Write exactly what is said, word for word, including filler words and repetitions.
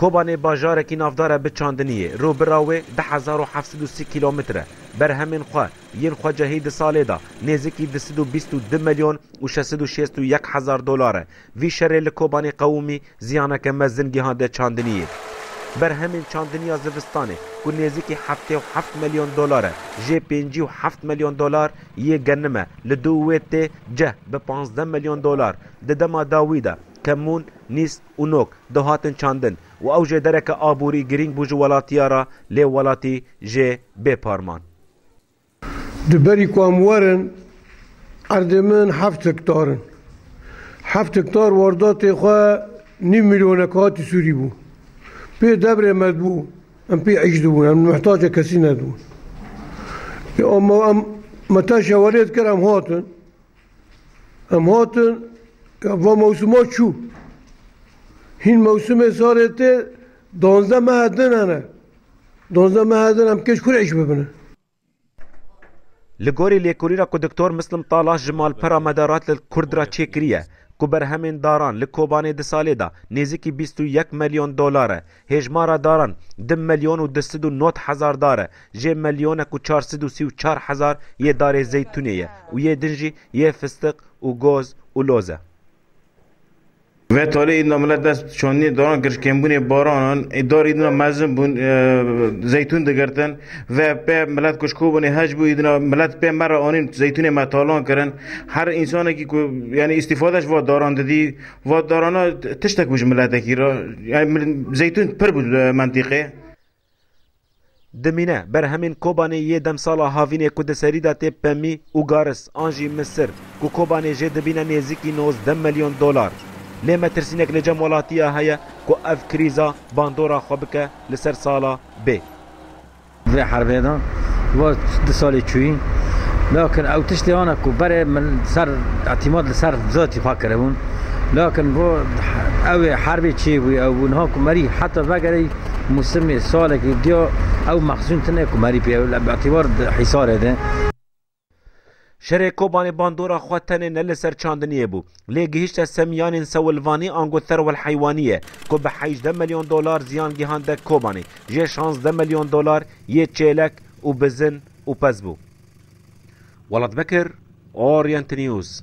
Kobanê bajarekî navdar e bi çandiniyê, rûbira wê du hezar û heft sed û sî kîlometre. Berhemên xwe yên xwecehî di salê de nêzîkî du sed û bîst û du milyon û şeş sed û şêst û yek hezar dolar e. Vî şerê li Kobanê qewimî ziyaneke mezin gihande çandiniyê. Berhemên çandiniya zivistanê ku nêzîkî heftê û heft milyon dolar e, jê pêncî û heft milyon dolar yê genim e, li dû wê tê ceh bi panzdeh milyon dolar. Di dema dawî de kemûn, nîst û nok dihatin çandin û ew jê dereke aborî girîng bû ji welatiya re, lê welatî jê bê par man. Di berî ku em werin, erdê min heft hektar in. Heft hektar wardatê xwe nîv milyonek hatî Sûrî bû. Pê debrê me dibû, em pê îş dibûn, em muhtacê kesî nedibûn. Ya ama em, me te şewerê dikir, em hatin. Em hatin, ya va mewsima çû. Hîn mewsimê salê tê, danzdeh mehe din hene. Danzdeh mehe din em kêş kur îş bibine. Li gorî lêkolîna ku Doktor Muslim Talaş ji malpera Medarat li Kurd re çêkiriye, ku berhemên daran li Kobanê di salê de nêzîkî bîst û yek milyon dolar e, hêjmara daran du milyon û du sed û nod hezar dar e, jê milyonek û çar sed û sî û çar hezar yê darê zeytûnê ye û yê din jî yê fistiq û goz û loz e. Ve talê îdna milet dest çandinê daran kir, ji kêmbûnê baranan, ê dar îdna mezin bûn, e, zeytûn digirtin. Ve pê milet ku ji Kobanê hej bû, îdna milet pê me re anîn zeytûnê me talan kirin. Her însanekî ku, yanî, îstîfade ji va daran didî, va darana tiştek bû ji miletekî re. Yanî, mil-, zeytûn pir bû, e, mentîqê. Dimîne, berhemên Kobanê yê demsala havînê ku di serî de tê pemî û garis an jî misir, ku Kobanê jê dibîne nêzîkî nozdeh milyon dolar. Lê metirsînek li cem welatiya heye ku ev krîza bandora xwe bike li ser sala bê. Vê herbê de va du salê çûyî. Lakin ew tiştê ana ku berê min ser îtîmat li ser zatî xwe kiribûn. Lakin bo ew ê herbê çêbûyî, ew bû niha ku merî heta vegerî mûsimê salekî diya ew mexzûn tune ku merî pê ew li îtîbar di Hîsarê de. Şerê Kobanê bandora xwe tenê ne li ser çandiniyê bû, lê gihişte semiyanên sewilvanî ango serwel heywanî ye ku bi hejdeh milyon dolar ziyan gihande Kobanê, jê şazdeh milyon dolar yê çêlek û bizin û pez bû. Welat Bekir, Orient News.